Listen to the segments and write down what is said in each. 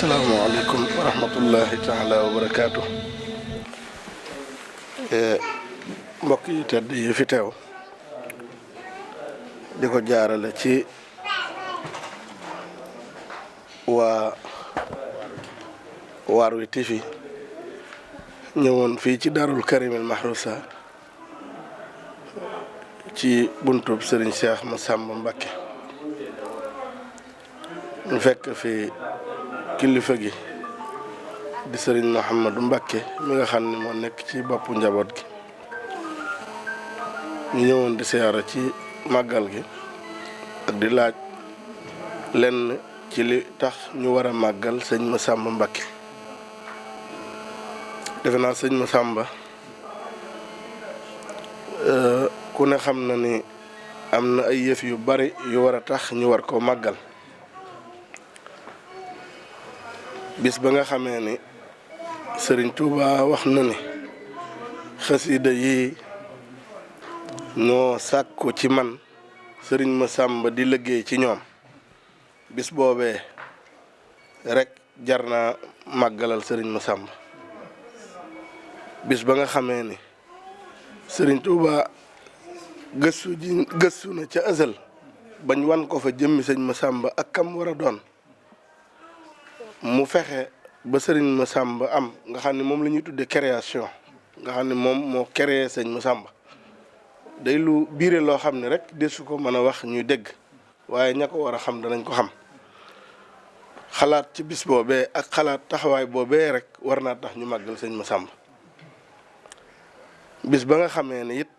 asalaamaaleykum wa rahmatullahi taala wa barakaatu. Mbokk yi tedd yi fi teew di ko jaarale ci waa Waarwi TV ñëwoon fii ci Daarul Karimil Mahrousa ci buntub Serigne Cheikh Massamba Mbacké ñu fekk fi kilifa gi di Serigne Mouhamadou Mbacké mi nga xam ne moo nekk ci boppu njaboot gi ñu ñëwoon di siyaara ci màggal gi ak di laaj lenn ci li tax ñu war a màggal sëñ Massamba Mbacké. defe naa sëñ Massamba ku ne xam na ni am na ay yëf yu bari yu war a tax ñu war koo màggal. bis ba nga xamee ni Serigne Touba wax na ni xasida yi ñoo sàkku ci man Serigne Massamba di liggéey ci ñoom bis boobee rek jar naa màggalal Serigne Massamba. bis ba nga xamee ni Serigne Touba gëstu na ca azal bañ wan ko fa jëmmi sëñ Massamba ak kam war a doon mu fexe ba Serigne Massamba am nga xam ne moom la ñuy tuddee création nga xam ne moom moo créé sëñ Massamba day lu biire loo xam ne rek desu ko mën a wax ñuy dégg waaye ña ko war a xam danañ ko xam xalaat ci bis boobee ak xalaat taxawaay boobee rek war naa tax ñu màggal sëñ Massamba. bis ba nga xamee ne it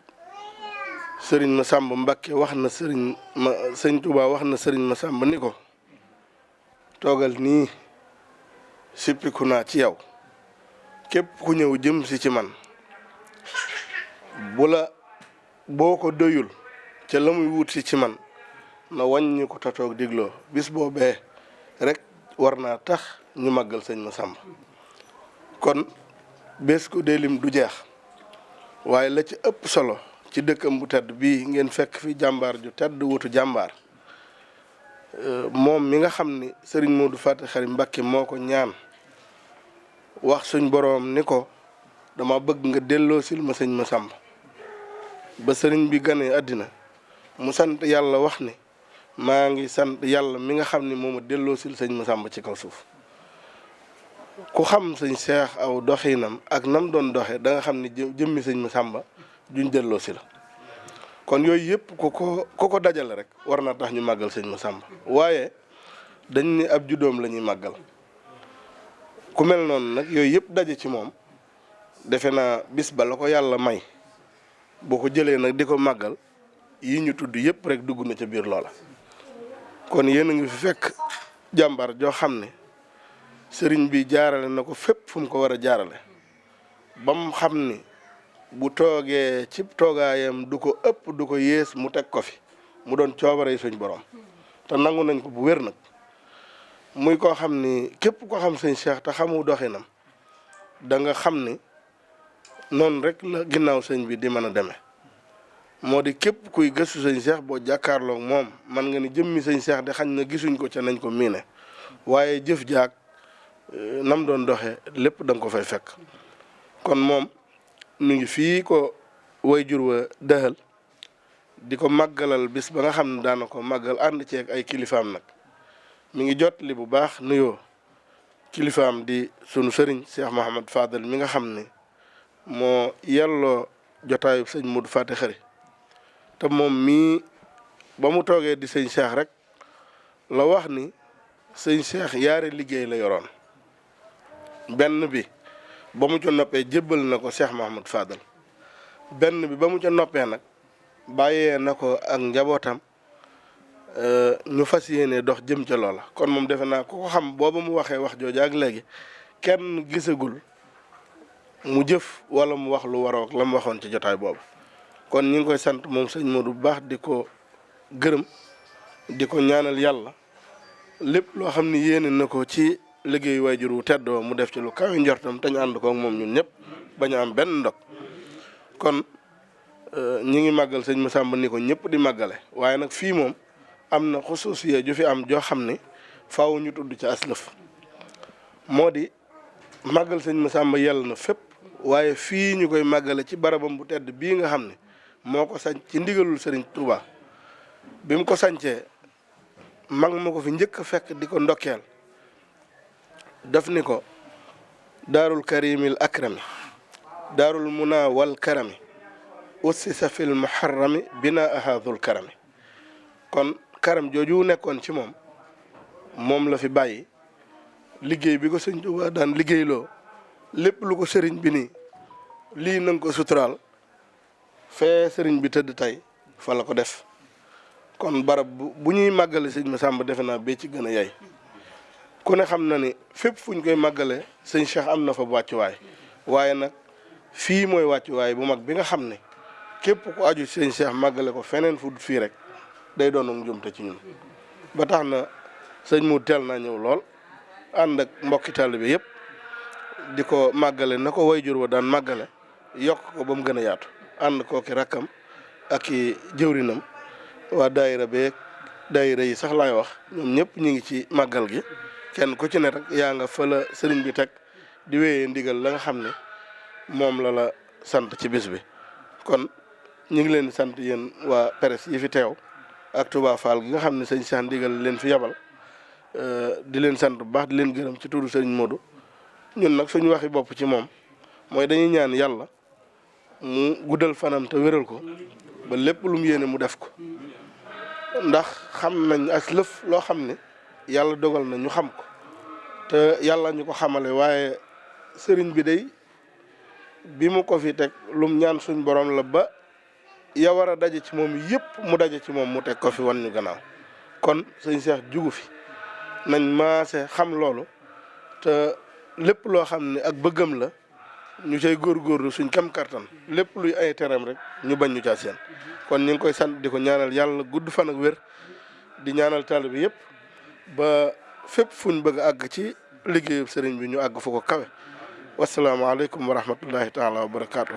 Serigne Massamba Mbacké wax na sëñ Touba wax na Serigne Massamba ni ko toogal nii sippiku naa ci yow képp ku ñëw jëm si ci man boo ko doyul ca la muy wut si ci man na wàññi ko tatoog digloo bis boobee rek war naa tax ñu màggal sëñ Massamba. kon bés ko deelim du jeex waaye la ci ëpp solo ci dëkkam bu tedd bii ngeen fekk fi jàmbaar ju tedd wutu jàmbaar moom mi nga xam ni Serigne Modou Faty Khary Mbacké moo ko ñaan wax suñ boroom ni ko dama bëgg nga delloo sil ma sëñ Massamba ba sëriñ bi ganee àddina mu sant yàlla wax ni maa ngi sant yàlla mi nga xam ni moo ma delloo sil sëñ Massamba ci kaw suuf. ku xam sëñ Cheikh aw doxinam ak nam doon doxe da nga xam ni jëmmi sëñ Massamba juñ delloo si la kon yooyu yëpp ku ko dajale rek war na tax ñu màggal sëñ Massamba waaye dañ ni ab juddoom la ñuy màggal ku mel noonu nag yooyu yëpp daje ci moom defe naa bis ba la ko yàlla may boo ko jëlee nag di ko màggal yi ñu tudd yëpp rek dugg na ca biir loola. kon yéen a ngi fi fekk jàmbar joo xam ne sëriñ bi jaarale na ko fépp fu mu ko war a jaarale ba mu xam ni bu toogee ci toogaayam du ko ëpp du ko yées mu teg ko fi mu doon coobare suñ borom te nangu nañ ko bu wér nag muy koo xam ni képp ko xam sëñ Cheikh te xamu doxinam da nga xam ni noonu rek la ginnaaw sëñ bi di mën a demee moo di képp kuy gëstu sëñ Cheikh boo jàkkaarloog moom man nga ni jëmmi sëñ Cheikh de xañ na gisuñ ko ca nañ ko miine waaye jëf jaag nam doon doxee lépp da nga ko fay fekk. kon moom mu ngi fii ko way jur wa dëxal di ko màggalal bis ba nga xam ne daana ko màggal ànd ceeg ay kilifaam nag mi ngi jot li bu baax nuyoo kilifaam di sunu sëriñ Cheikh Mouhamad Fadel mi nga xam ne moo yelloo jotaayu sëñ Modou Faty Khary te moom mii ba mu toogee di sëñ Cheikh rek la wax ni sëñ Cheikh yaari liggéey la yoroon benn bi ba mu ca noppee jébbal na ko Cheikh Mouhamad Fadel benn bi ba mu ca noppee nag bàyyee na ko ak njabootam ñu fas yéene dox jëm ca loola. kon moom defe naa ku ko xam booba mu waxee wax jooju ak léegi kenn gisagul mu jëf wala mu wax lu waroog la mu waxoon ci jotaay boobu. kon ñu ngi koy sant moom sëñ Modou bu baax di ko gërëm di ko ñaanal yàlla lépp loo xam ni yéene na ko ci liggéey waajur wu teddoo mu def ci lu kawe njortam te ñu ànd ko ak moom ñun ñëpp bañ a am benn ndog. kon ñi ngi màggal sëñ Massamba ni ko ñëpp di màggale waaye nag fii moom am na xusuusiya ju fi am joo xam ni faaw ñu tudd ci aslëf moo di màggal sëñ Massamba yàlla na fépp waaye fii ñu koy màggale ci barabam bu tedd bii nga xam ne moo ko sañ ci ndigalul sëriñ Touba bi mu ko sañcee mag ma ko fi njëkk a fekk di ko ndokkeel daf ni ko daarul karimil akrami daarul muna wal karami ussisa fil muharrami bina ahadul karami kon karam jooju nekkoon ci moom la fi bàyyi liggéey bi ko sëñ Tuubaa daan liggéeyloo lépp lu ko sëriñ bi nii lii nanga ko suturaal fee sëriñ bi tëdd tey fa la ko def kon barab bu ñuy màggale sëñ Massamba defe naa bee ci gën a yey ku ne xam na ni fépp fu ñu koy màggale sëñ Cheikh am na fa wàccuwaay waaye nag fii mooy wàccuwaay bu mag bi nga xam ne képp ku aju sëñ Cheikh màggale ko feneen fu fii rek day doon ak njumte ci ñun ba tax na sëñ mu teel naa ñëw lool ànd ak mbokki taalibe yëpp di ko màggale na ko wayjur wa daan màggale yokk ko ba mu gën a yaatu ànd kooki rakkam ak i jëwrinam waa daayira beeg daayira yi sax laay wax ñoom ñëpp ñu ngi ci màggal gi kenn ku ci ne rek yaa nga fa la sëriñ bi teg di wéyee ndigal la nga xam ne moom la sant ci bis bi kon ñu ngi leen di sant yéen waa presse yi fi teew ak Touba Fall gi nga xam ne sëñ Cheikh ndigal leen fi yabal di leen sant bu baax di leen gërëm ci turu sëriñ Modou ñun nag suñu waxi bopp ci moom mooy dañuy ñaan yàlla mu guddal fanam te wéral ko ba lépp lu mu yéene mu def ko ndax xam nañ as lëf loo xam ne yàlla dogal na ñu xam ko te yàlla ñu ko xamale waaye sëriñ bi day bi mu ko fi teg lum ñaan suñ borom la ba ya war a daje ci moom yëpp mu daje ci moom mu teg ko fi wan ñu gannaaw kon sëñ Cheikh jugu fi nañ maase xam loolu te lépp loo xam ne ak bëggam la ñu cay góorgóorlu suñ kam kartan lépp luy ay teram rek ñu bañ ñu caa seen kon ñu ngi koy sant di ko ñaanal yàlla gudd fan ak wér di ñaanal taalibe bi yëpp ba fépp fuñ bëgg a àgg ci liggéeyu sëriñ bi ñu àgg fu ko kawe wasalaamaaleykum wa rahmatullahi taala wa barakaatu.